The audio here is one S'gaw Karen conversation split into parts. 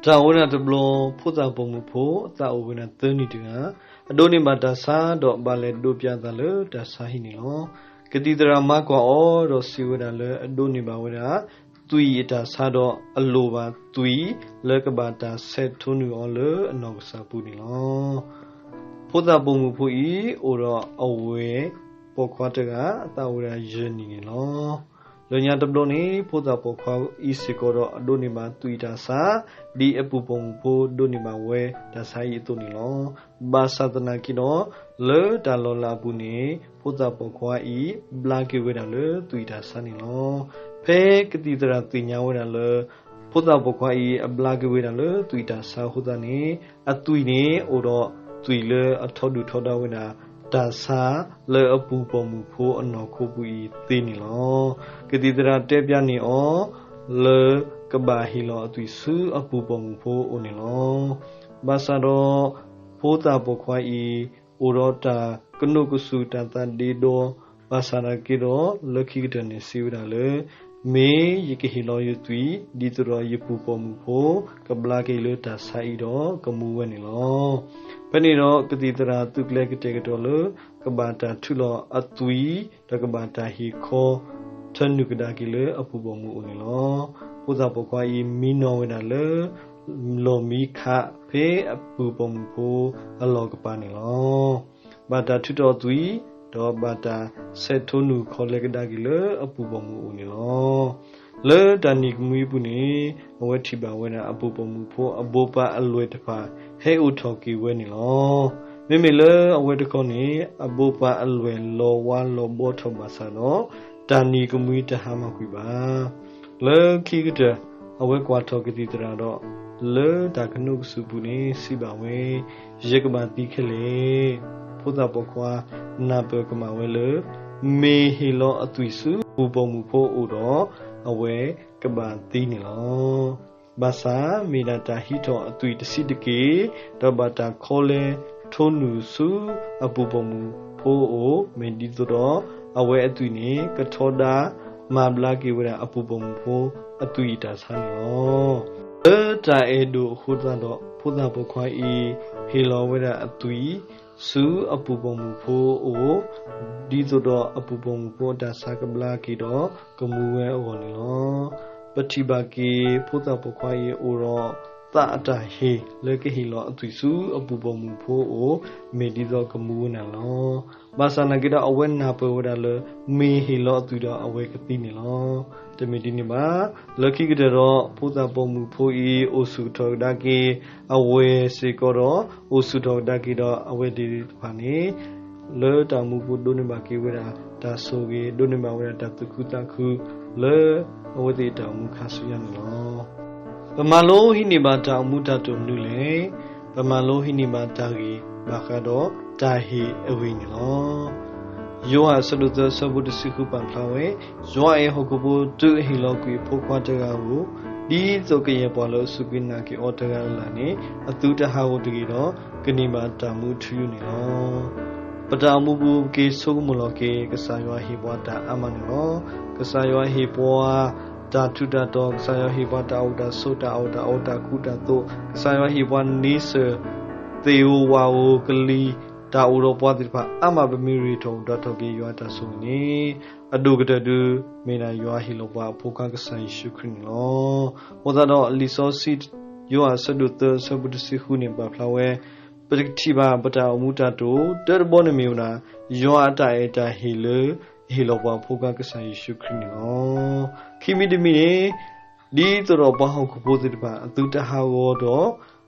တၢ်အိၣ်ဝဲဒၣ်တဘျီ ဖိသၣ်ပိာ်မုၣ်ဖိအသးအိၣ်ဝဲဒၣ်သၢနံၣ်တဂၤ, အဒိးန့ၢ်ဘၣ်တၢ်ဆါဒီးဘၣ်လဲၤဒိးပျးအသးလၢတၢ်ဆါဟံၣ်န့ၣ်လီၤ. ကသံၣ်သရၣ်မၤကွၢ်အီၤဒီးစံးဝဲဒၣ်လၢအဒိးန့ၢ်ဘၣ်ဝဲဒၣ် သွံၣ်အတၢ်ဆါဒီးအလိၣ်ဘၣ်သွံၣ်လၢကဘၣ်တၢ်ဆဲးထိနုာ်အီၤလၢအနီၢ်ကစၢ်ပူၤန့ၣ်လီၤ. ဖိသၣ်ပိာ်မုၣ်ဖိအံၤ အိၣ်ဒီးအဝဲၢ်ပိာ်ခွါတဂၤ အသးအိၣ်ဝဲဒၣ်ယဲၢ်နံၣ်န့ၣ်လီၤ. လၢညါတဘျီန့ၣ် ဖိသၣ်ပိာ်ခွါအံၤစ့ၢ်ကီးဒီးအဒိးန့ၢ်ဘၣ်သွံၣ်တၢ်ဆါ ဒ်အပုၢ်ပိာ်မုၣ်ဖိဒိးန့ၢ်ဘၣ်ဝဲတၢ်ဆါအံၤအသိးန့ၣ်လီၤ. ဘၣ်ဆၣ်သနာ်က့ဒီး လၢတၢ်လီၤလးအပူၤန့ၣ် ဖိသၣ်ပိာ်ခွါအံၤ ဘျါက့ၤဝဲဒၣ်လၢသွံၣ်တၢ်ဆါန့ၣ်လီၤ. ဖဲကသံၣ်သရၣ်သ့ၣ်ညါဝဲဒၣ်လၢ ဖိသၣ်ပိာ်ခွါအံၤ အဘျါက့ၤဝဲဒၣ်လၢသွံၣ်တၢ်ဆါအဃိသတးန့ၣ် အသွံၣ်န့ၣ် အိၣ်ဒီးသွံၣ်လၢအထီဒုၣ်ထီဒါဝဲဒၣ် တၢ်ဆါလၢအပုၢ်ပိာ်မုၣ်ဖိအနီၢ်ခိပူၤအံၤသ့န့ၣ်လီၤ. ကသံၣ်သရၣ်တဲပျးန့ၢ်အီၤ လၢကဘၣ်ဟ့ၣ်လီၤအသွံၣ်ဆူအပုၢ်ပိာ်မုၣ်ဖိအအိၣ်န့ၣ်လီၤ. ဘၣ်ဆၣ်ဒီး ဖိသၣ်ပိာ်ခွါအံၤ အိၣ်ဒီးတၢ်ကနိးကစူၢ်တၢ်သးဒ့ဒီ ဘၣ်ဆၣ်သနာ်က့ဒီး လၢခံကတၢၢ်န့ၣ်စံးဝဲဒၣ်လၢ မ့ၢ်ယကဟ့ၣ်လီၤယသွံၣ် ဒ်သိးဒီးယပုၢ်ပိာ်မုၣ်ဖိ ကဘျါက့ၤလၢတၢ်ဆါအံၤဒီးကမူဝဲန့ၣ်လီၤ. ဖဲန့ၣ်ဒီး ကသံၣ်သရၣ်သုးကျဲၤကတဲာ်ကတီၤလၢ ကဘၣ်တၢ်ထုးလီၤအသွံၣ် ဒီးကဘၣ်တၢ်ဟ့ၣ်ခီ ထၢနုာ်ကဒါက့ၤလၢအပုၢ်ပိာ်မုၣ်အအိၣ်န့ၣ်လီၤ. ဖိသၣ်ပိာ်ခွါအံၤမံနီၤဝဲဒၣ်လၢ လီၢ်မံခးဖဲအပုၢ်ပိာ်မုၣ်ဖိအလီၢ်ကပၤန့ၣ်လီၤ. ဘၣ်တၢ်ထုးထီၣ်သွံၣ် ဒီးဘၣ်တၢ်ဆဲးထိနုာ်ခီလဲကဒါက့ၤလၢအပုၢ်ပိာ်မုၣ်အအိၣ်န့ၣ်လီၤ. လၢတၢ်နံၤကမှံအပူၤန့ၣ် အဝဲထံၣ်ဘၣ်ဝဲဒၣ်အပုၢ်ပိာ်မုၣ်ဖိအဘိပၢ်အလွဲၢ်တဖၣ် ဟဲအိၣ်ထီၣ်က့ၤဝဲန့ၣ်လီၤ. မ့မ့ၢ်လၢအဝဲတခီန့ၣ် အဘိပၢ်အလွဲၢ်လီၤဝါလီၤဘီထီၣ်ဘၣ်ဆၣ်ဒီး တၢ်နံၤကမှံတဟါမၢ်ကွံာ်ဘၣ်. လၢခံကတၢၢ် အဝဲကွၢ်ထီၣ်ကသံၣ်သရၣ်ဒီး လၢတၢ်ကနိးကစူၢ်ပူၤန့ၣ် စံးဘၣ်ဝဲ, ယကဘၣ်သံခဲလၢာ်. ဖိသၣ်ပိာ်ခွါနၢ်ပၢၢ်ကမၣ်ဝဲလၢ မ့ၢ်ဟ့ၣ်လီၤအသွံၣ်ဆူအပုၢ်ပိာ်မုၣ်ဖိအအိၣ်ဒီး အဝဲကဘၣ်သံန့ၣ်လီၤ. ဘၣ်ဆၣ်မ့ၢ်ဒၣ်တၢ်ဟံးထီၣ်အသွံၣ်တဆံးတက့ၢ်, ဒီးဘၣ်တၢ်ခီလဲထိနုာ်ဆူအပုၢ်ပိာ်မုၣ်ဖိအအိၣ် မ့ၢ်ဒ်သိးဒီး အဝဲအသွံၣ်န့ၣ် ကထီဒါမၤဘျါက့ၤဝဲဒၣ်အပုၢ်ပိာ်မုၣ်ဖိအသွံၣ်အတၢ်ဆါန့ၣ်လီၤ. လၢတၢ်အဲၣ်ဒိးအဃိသတးဒီး ဖိသၣ်ပိာ်ခွါအံၤ ဟ့ၣ်လီၤဝဲဒၣ်အသွံၣ် ဆူအပုၢ်ပိာ်မုၣ်ဖိအအိၣ်, ဒ်သိးဒီးအပုၢ်ပိာ်မုၣ်ဖိအတၢ်ဆါကဘျါက့ၤဒီးကမူဝဲအဂီၢ်န့ၣ်လီၤ. ပထံၣ်ဘၣ်က့ၤ ဖိသၣ်ပိာ်ခွါအံၤအိၣ်ဒီးသးအတၢ်ဟ့ၣ်လၢကဟ့ၣ်လီၤအသွံၣ်ဆူအပုၢ်ပိာ်မုၣ်ဖိအအိၣ် မ့ၢ်ဒ်သိးကမူဝဲန့ၣ်လီၤ. ဘၣ်ဆၣ်သနာ်က့ဒီး အဝဲနၢ်ပၢၢ်ဝဲဒၣ်လၢ မ့ၢ်ဟ့ၣ်လီၤအသွံၣ်ဒီးအဝဲကသံန့ၣ်လီၤ. တမ့ၢ်ဒ်န့ၣ်ဘၣ်. လၢခံကတၢၢ်ဒီး ဖိသၣ်ပိာ်မုၣ်ဖိအံၤ အိၣ်ဆူၣ်ထီၣ်ကဒါက့ၤ အဝဲၢ်စ့ၢ်ကီးဒီး အိၣ်ဆူၣ်ထီၣ်ကဒါက့ၤဒီးအဝဲသ့ၣ်တဖၣ်န့ၣ် လၢတၢ်အိၣ်မူပူၤဒိးန့ၢ်ဘၣ်က့ၤဝဲဒၣ်တၢ်ဆိၣ်ဂ့ၤ ဒိးန့ၢ်ဘၣ်ဝဲဒၣ်တၢ်သူၣ်ခုသးခု လၢအဝဲသ့ၣ်တၢ်အိၣ်မူခါဆူညါန့ၣ်လီၤ. ပမၤလိဟံးန့ၢ်ဘၣ်တၢ်အိၣ်မူတၢ်တိာ်မနုၤလဲၣ်. ပမၤလိဟံးန့ၢ်ဘၣ်တၢ်ဂ့ၢ်ဘၣ်ဃးဒီးတၢ်ဟ့ၣ်အဂ့ၢ်န့ၣ်လီၤ. ယိၤဟၣ်အဆၢဒိၣ်သၢအဆၢဖိတဆံဃုပာ်ဖျါဝဲ, ယွၤအဲၣ်ဟီၣ်ခိၣ်ဖိတုၤအဟ့ၣ်လီၤကွံာ်အဖိခွါတဂၤဧိၤ, ဒ်သိးကယဲၢ်ပှၤလၢအစူၢ်က့ၤနာ်က့ၤအီၤတဂၤလၢ်လၢ်န့ၣ် အသုတဟးဂီၤတဂ့ၤဒီး ကန့ၢ်ဘၣ်တၢ်မူထူယိာ်န့ၣ်လီၤ. ပတၢ်အိၣ်မူပူၤ ပက့ၤဆိကမိၣ်လီၤက့ၤ ကစၢ်ယွၤဟ့ၣ်ပှၤတၢ်အါမးန့ၣ်လီၤ. ကစၢ်ယွၤဟ့ၣ်ပှၤတၢ်ထူးတၢ်တီၤ, ကစၢ်ယွၤဟ့ၣ်ပှၤတၢ်အိၣ်တၢ်ဆိး တၢ်အီၣ်တၢ်အီ တၢ်ခူတၢ်သိး, ကစၢ်ယွၤဟ့ၣ်ပှၤန့ဆၢၣ် သ့ၣ်ဧိၤဝၣ်ဧိၤကလံၤ, တၢ်အိၣ်ဒီးပှၤသ့ၣ်တဖၣ်အါမး ပမ့ၢ်ရ့ၣ်ထီၣ်အိၣ်ဒီးထီၣ်က့ၤယွၤအတၢ်ဆိၣ်ဂ့ၤန့ၣ် အဒိၣ်ကတၢၢ်ဒုး မ့ၢ်ဒၣ်ယွၤဟ့ၣ်လီၤပှၤအဖိခွါကစၢ်ယ့ၣ်ၡူးခရံာ်န့ၣ်လီၤ. အဃိသတးဒီး လံာ်စီဆှံ ယိၤဟၣ်အဆၢဒိၣ်သၢအဆၢဖိတဆံဃုန့ၣ် ပာ်ဖျါဝဲ, ပကထံၣ်ဘၣ်ပတၢ်အိၣ်မူတၢ်တိာ် တၢတဘီန့ၣ်မ့ၢ်ဝဲဒၣ် ယွၤအတၢ်အဲၣ်တၢ်ဟ့ၣ်လၢ အဟ့ၣ်လီၤပှၤအဖိခွါကစၢ်ယ့ၣ်ၡူးခရံာ်န့ၣ်လီၤ. ခံမံၤတမံၤန့ၣ် ဒ်သိးဒီးပှၤဟီၣ်ခိၣ်ဖိသ့ၣ်တဖၣ် အသုတဟးဂီၤဒီး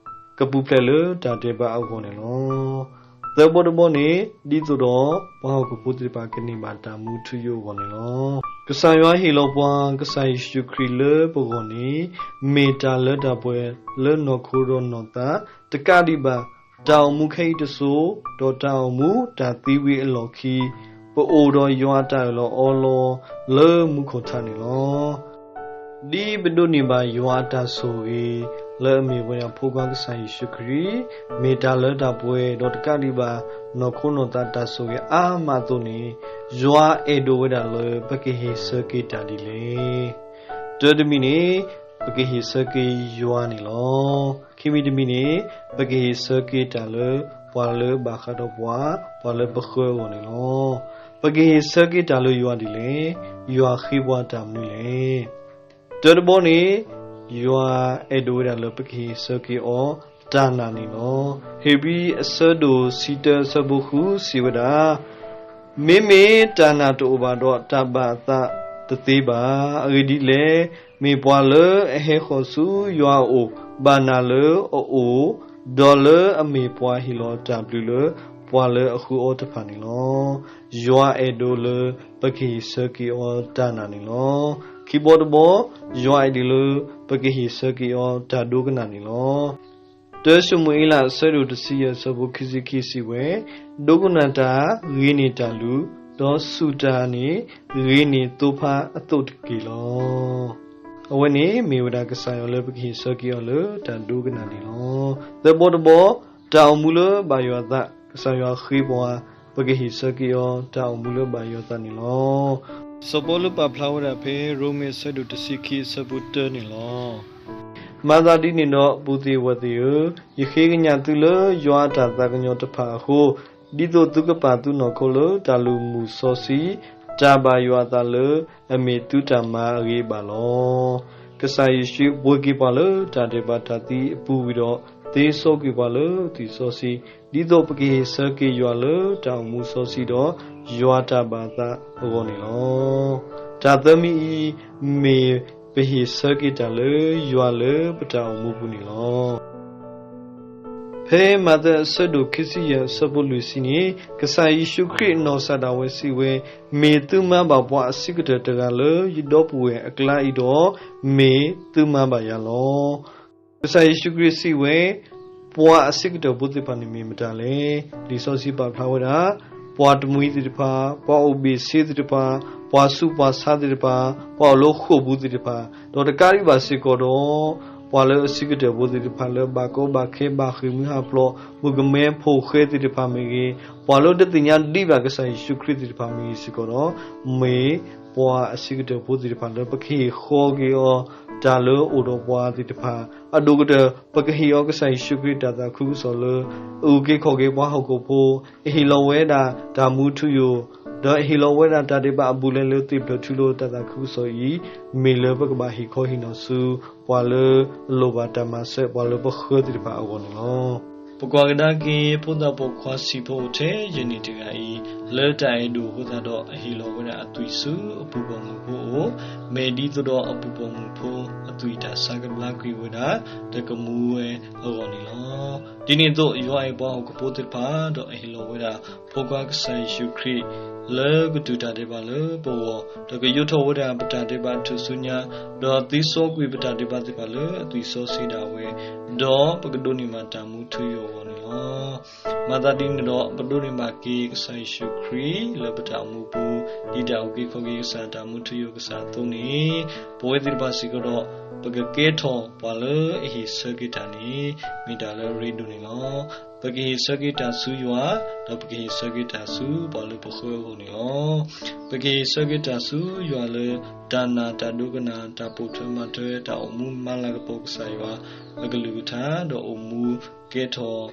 ကပူၤဖျဲးလၢတၢ်ဒဲးဘးအဂီၢ်န့ၣ်လီၤ. သၢဘီတဘီန့ၣ် ဒ်သိးဒီးပှၤဟီၣ်ခိၣ်ဖိသ့ၣ်တဖၣ် ကန့ၢ်ဘၣ်တၢ်မူထူယိာ်အဂီၢ်န့ၣ်လီၤ. ကစၢ်ယွၤဟ့ၣ်လီၤပှၤကစၢ်ယ့ၣ်ၡူးခရံာ်လၢပဂီၢ်န့ၣ် မ့ၢ်တၢ်လၢတၢ်ပှဲၤလၢနီၢ်ခိဒီးနီၢ်သး တကးဒံးဘၣ် တၢ်အိၣ်မူခဲအံၤတစိၤ ဒီးတၢ်အိၣ်မူတၢ်သံဝံၤအလီၢ်ခံ ပအိၣ်ဒီးယွၤအတၢ်အၢၣ်လီၤအီလီၤလၢမူခိၣ်ထးန့ၣ်လီၤ. ဒ်ပဒိးန့ၢ်ဘၣ်ယွၤအတၢ်ဆိၣ်ဂ့ၤ လၢအမ့ၢ်ဝဲဒၣ်ဖိခွါကစၢ်ယ့ၣ်ၡူးခရံာ် မ့ၢ်တၢ်လၢတၢ်ပှဲၤ ဒီးတကးဒံးဘၣ် နီၢ်ခိနီၢ်သးတၢ်ဆိၣ်ဂ့ၤအါမးအသိးန့ၣ် ယွၤအဲၣ်ဒိးဝဲဒၣ်လၢပကဟ့ၣ်ဆၢက့ၤတၢ်ဒ်လဲၣ်. တၢတမံၤန့ၣ် ပကဟ့ၣ်ဆၢက့ၤယွၤန့ၣ်လီၤ. ခံမံၤတမံၤန့ၣ် ပကဟ့ၣ်ဆၢက့ၤတၢ်လၢ ပှၤလၢဘၣ်ဃးဒီးပှၤ, ပှၤလၢပဃၢအဂီၢ်န့ၣ်လီၤ. ပကဟ့ၣ်ဆၢက့ၤတၢ်လၢယွၤဒ်လဲၣ်. ယွၤဃ့ပှၤတၢ်မနုၤလဲၣ်. တၢတဘီန့ၣ် ယွၤအဲၣ်ဒိးဝဲဒၣ်လၢပကဟ့ၣ်ဆၢက့ၤအီၤတၢ်နာ်န့ၣ်လီၤ. ဧ့ၤဘြံၤအဆၢဒိၣ်တဆံတၢ အဆၢဖိဃု စံးဝဲဒၣ်, မ့မ့ၢ်တၢ်နာ်တအိၣ်ဘၣ်ဒီး တၢ်ဘၣ်အသးတသ့ဘၣ်. အဂ့ၢ်ဒ်လဲၣ်, မ့ၢ်ပှၤလၢအဟဲဃီၤဆူယွၤအအိၣ် ဘၣ်နာ်လၢအအိၣ်, ဒီးလၢအမ့ၢ်ပှၤဟ့ၣ်လီၤတၢ်ဘျုးလၢ ပှၤလၢအဃုအီၤတဖၣ်န့ၣ်လီၤ. ယွၤအဲၣ်ဒိးလၢပကဟ့ၣ်ဆၢက့ၤအီၤတၢ်နာ်န့ၣ်လီၤ. ခံဘီတဘီ, ယွၤအဲၣ်ဒိးလၢပကဟ့ၣ်ဆၢက့ၤအီၤတၢ်ဒိကနၣ်န့ၣ်လီၤ. တၢၡမူၤအ့လး အဆၢဒိၣ်တဆံယဲၢ် အဆၢဖိခံဆံခံ စံးဝဲ, ဒိကနၣ်တၢ်ဂ့ၤန့ၢ်တၢ်လုၢ်, ဒီးစူၢ်တၢ်န့ၣ်ဂ့ၤန့ၢ်သိဖါအသိးတက့ၢ်လီၤ. အဝဲန့ၣ်မ့ၢ်ဝဲဒၣ်ကစၢ်ယွၤလၢပကဟ့ၣ်ဆၢက့ၤအီၤလၢတၢ်ဒိကနၣ်န့ၣ်လီၤ. သၢဘီတဘီ, တၢ်အိၣ်မူလၢဘၣ်ယွၤအသး, ကစၢ်ယွၤဃ့ပှၤ ပကဟ့ၣ်ဆၢက့ၤအီၤတၢ်အိၣ်မူလၢဘၣ်ယွၤအသးန့ၣ်လီၤ. စီၤပီလူးပာ်ဖျါဝဲဒၣ်ဖဲရိမ့ၤအဆၢဒိၣ်တဆံခံ အဆၢဖိတၢန့ၣ်လီၤ. မၤသးဒ်န့ၣ်ဒီး ပုၢ်သ့ၣ်ဝဲၢ်သ့ၣ်ဧၢ, ယဃ့ကညးသုလၢယွၤအတၢ်သးကညီၤတဖၣ်အဃိ, ဒ်သိးသုကပာ်သုနီၢ်ခိလၢတၢ်လုၢ်မုာ်စီဆှံ, တၢ်ဘၣ်ယွၤအသးလၢအမ့ၢ်သုတၢ်မၤအဂ့ၤဘၣ်လီၤ. ကစၢ်ယ့ၣ်ၡူးပှ့ၤက့ၤပှၤလၢတၢ်ဒဲးဘးတၢ်သံအပူၤဝံၤဒီး သ့စီကွံာ်ပှၤလၢသွံၣ်စီဆှံ, ဒ်သိးပကဟ့ၣ်ဆၢက့ၤယွၤလၢတၢ်အိၣ်မူစီဆှံဒီး ယွၤတၢ်ဘၣ်အသးအဂီၢ်န့ၣ်လီၤ. တၢ်သၢမံၤအံၤ မ့ၢ်ပဟ့ၣ်ဆၢက့ၤတၢ်လၢယွၤလၢပတၢ်အိၣ်မူပူၤန့ၣ်လီၤ. ဖဲမးသဲအဆၢဒိၣ်ခံဆံယဲၢ် အဆၢဖိလွံၢ်ဆံန့ၣ် ကစၢ်ယ့ၣ်ၡူးခရံာ်နီၢ်ကစၢ်ဒၣ်ဝဲစံးဝဲ, မ့ၢ်သုမၤဘၣ်ပှၤအဆံးကတၢၢ်တဂၤလၢယဒီပုၢ်ဝဲၢ်အကျါအံၤဒီး, မ့ၢ်သုမၤဘၣ်ယၤလီၤ. ကစၢ်ယ့ၣ်ၡူးခရံာ်စံးဝဲ, ပှၤအဆံးကတၢၢ်ဖိသ့ၣ်တဖၣ်န့ၣ်မ့ၢ်မတၤလဲၣ်. လံာ်စီဆှံပာ်ဖျါဝဲဒၣ်, ပှၤတမှံၤသ့ၣ်တဖၣ်, ပှၤအိၣ်ဘ့ၣ်ဆ့သ့ၣ်တဖၣ်, ပှၤဆူးပှၤဆါသ့ၣ်တဖၣ်, ပှၤအိၣ်လၢဃိာ်ပူၤသ့ၣ်တဖၣ်, ဒီးတကးဒံးဘၣ်စ့ၢ်ကီးဒီး ပှၤလၢအဆံးကတၢၢ်ဖိသ့ၣ်တဖၣ်လၢဘၣ်ကီဘၣ်ခဲ ဘၣ်ဃ့ၢ်မှံဟးဖျိး, မုၣ်ကမဲဖိဃဲသ့ၣ်တဖၣ်မ့ၢ်ဂ့ၤ, ပှၤလၢတသ့ၣ်ညါဒံးဘၣ်ကစၢ်ယ့ၣ်ၡူးခရံာ်သ့ၣ်တဖၣ်မ့ၢ်ဂ့ၤစ့ၢ်ကီးဒီး, မ့ၢ်ပှၤအဆံးကတၢၢ်ဖိသ့ၣ်တဖၣ်လၢပကဟ့ၣ်ဃီက့ၤအီၤ တၢ်လၢအအိၣ်ဒီးပှၤသ့ၣ်တဖၣ်, အဒိၣ်ကတၢၢ် ပကဟ့ၣ်အီၤကစၢ်ယ့ၣ်ၡူးခရံာ်တၢ်သးခုကစီၣ်လၢ အအုၣ်က့ၤခီၣ်က့ၤပှၤဟီၣ်ခိၣ်ဖိ, အဟ့ၣ်လီၤဝဲဒၣ်တၢ်မူထူယိာ်, ဒီးအဟ့ၣ်လီၤဝဲဒၣ်တၢ်ဒဲးဘးအဘူးအလဲလၢသ့ၣ်ဖျၢၣ်ထူလိာ်တၢ်သးခုကစီၣ်အံၤ, မ့ၢ်လၢပကဘၣ်ဟ့ၣ်ခီဟ့ၣ်နီၤဆူ ပှၤလၢအလိၣ်ဘၣ်တၢ်မၤစၢၤ ပှၤလၢပဃၢသ့ၣ်တဖၣ်အဂီၢ်န့ၣ်လီၤ. ပကွၢ်ကဒါက့ၤ ဖိသၣ်ပိာ်ခွါဆံးဖိအိၣ်ထဲယဲၢ်နံၣ်တဂၤအံၤ, လၢတၢ်အဲၣ်ဒိၣ်အဃိသတးဒီး အဟ့ၣ်လီၤဝဲဒၣ်အသွံၣ်ဆူအပူၤပိာ်မုၣ်ဖိအအိၣ်, မ့ၢ်ဒ်သိးဒီးအပူၤပိာ်မုၣ်ဖိအသွံၣ်တၢ်ဆါကဘျါကွံာ်ဝဲဒၣ် တကမူဝဲအဂီၢ်န့ၣ်လီၤ. ဒ်န့ၣ်အသိး ယွၤအဲၣ်ပှၤဟီၣ်ခိၣ်ဖိသ့ၣ်တဖၣ် ဒီးအဟ့ၣ်လီၤဝဲဒၣ် ဖိခွါကစၢ်ယ့ၣ်ၡူးခရံာ် လၢကတုၤတၢ်ဒဲးဘးလၢပဂီၢ်, ဒီးကယိးထီၣ်ဝဲဒၣ်ပတၢ်ဒဲးဘးထူၣ်စုညါ, ဒီးသ့စီကွံာ်ပတၢ်ဒဲးဘးသ့ၣ်တဖၣ်လၢအသွံၣ်စီဆှံဒၣ်ဝဲ, ဒီးပကဒိးန့ၢ်ဘၣ်တၢ်မူထူယိာ်အဂီၢ်န့ၣ်လီၤ. မၤသးဒ်န့ၣ်ဒီး ပဒိးန့ၢ်ဘၣ်က့ၤကစၢ်ယ့ၣ်ၡူးခရံာ်လၢပတၢ်အိၣ်မူပူၤ, ဒ်တၢ်အုၣ်က့ၤခီၣ်က့ၤကစၢ် တၢ်မူထူယိာ်ကစၢ်အသိးန့ၣ်, ပဝဲသ့ၣ်တဖၣ်စ့ၢ်ကီးဒီး ပကကဲထီၣ်ပှၤလၢအဟ့ၣ်ဆၢက့ၤတၢ်န့ၣ် မ့ၢ်တၢ်လၢအရ့ဒိၣ်န့ၣ်လီၤ. ပကဟ့ၣ်ဆၢက့ၤတၢ်ဆူယွၤ, ဒီးပကဟ့ၣ်ဆၢက့ၤတၢ်ဆူပှၤလၢပဃၢအဂီၢ်န့ၣ်လီၤ. ပကဟ့ၣ်ဆၢက့ၤတၢ်ဆူယွၤလၢ တၢ်နာ်တၢ်ဒိကနၣ် တၢ်ပိာ်ထွဲမၤထွဲ တၢ်အိၣ်မူမၤလၤကပီၤကစၢ်ယွၤအကလုၢ်ကထါ ဒီးအိၣ်မူကဲထီၣ်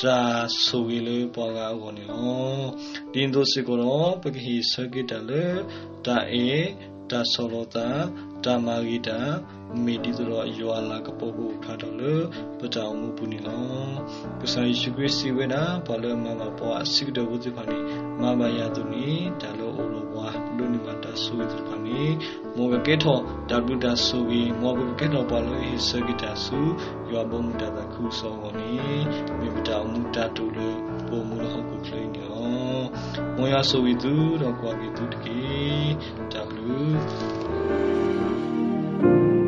တၢ်ဆိၣ်ဂ့ၤလၢပှၤဂၤအဂီၢ်န့ၣ်လီၤ. ဒ်န့ၣ်အသိးစ့ၢ်ကီးဒီး ပကဟ့ၣ်ဆၢက့ၤတၢ်လၢ တၢ်အဲၣ်, တၢ်ဆီၣ်လီၤသး, တၢ်မၤဂ့ၤတၢ်, မ့ၢ်ဒ်သိးဒီးယွၤအလၤကပီၤကအိၣ်ဖျါထီၣ်လၢပတၢ်အိၣ်မူပူၤန့ၣ်လီၤ. ကစၢ်ယ့ၣ်ၡူးခရံာ်စံးဝဲဒၣ်, ပှၤလၢအမၤဘၣ်ပှၤအဆံးကတၢၢ်ဖိသ့ၣ်တဖၣ်န့ၣ် မၤဘၣ်ယၤအသိးန့ၣ် တၢ်လၢအအိၣ်ဒီးပှၤ ပဒိးန့ၢ်ဘၣ်တၢ်ဆိၣ်ဂ့ၤသ့ၣ်တဖၣ်န့ၣ် မ်ပကကဲထီၣ်တၢ်ဘျုးတၢ်ဆိၣ်ဂ့ၤ, မ်ပကကဲထီၣ်ပှၤလၢအဟ့ၣ်ဆၢက့ၤတၢ်ဆူ ယွၤဘီမုၢ်တၢ်သးခုကစီၣ်အဂီၢ်န့ၣ် မ့ၢ်ပတၢ်အိၣ်မူတၢ်တိာ်လၢပအိၣ်မူလၢဟီၣ်ခိၣ်ချၢအံၤန့ၣ်လီၤ. မ်ယွၤဆိၣ်ဂ့ၤသုဒီးကွၢ်က့ၤသုတက့ၢ်. တၢ်ဘျုး